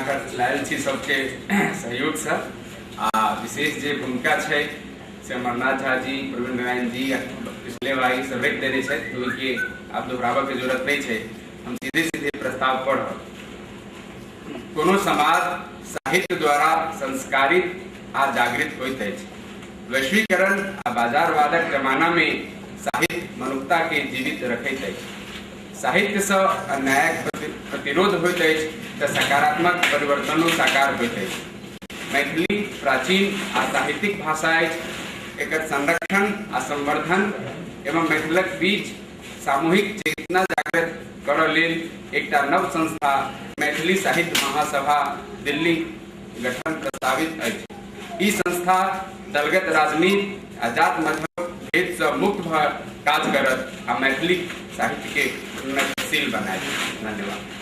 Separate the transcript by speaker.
Speaker 1: कऽ लायल छी सबके सहयोगसँ। आ विशेष जे भूमिका छै से अमरनाथ झा जी, प्रवीण नारायण जी, पिछले भाई सब रखि देने छथि, ओहिके आब दोहराबऽके जरूरत नहि छै। हम सीधे सीधे प्रस्ताव पढ़ब। कोनो समाज साहित्य द्वारा संस्कारित आ जागृत होइत अछि। वैश्वीकरण आ बाजारवादक जमानामे साहित्य मनुखता के जीवित रखैत अछि। साहित्यसँ अन्यायक प्रतिरोध होइत अछि तऽ सकारात्मक परिवर्तनो साकार होइत अछि। मैथिली प्राचीन आ साहित्यिक भाषा अछि। एकर संरक्षण आ संवर्धन एवं मैथिलक बीच सामूहिक चेतना जागृत करऽ लेल एकटा नव संस्था मैथिली साहित्य महासभा दिल्ली गठन प्रस्तावित अछि। ई संस्था दलगत राजनीति आ जात मजहब भेदसँ मुक्त भऽ काज करत आ मैथिली साहित्यके उन्नतिशील बनायत। धन्यवाद।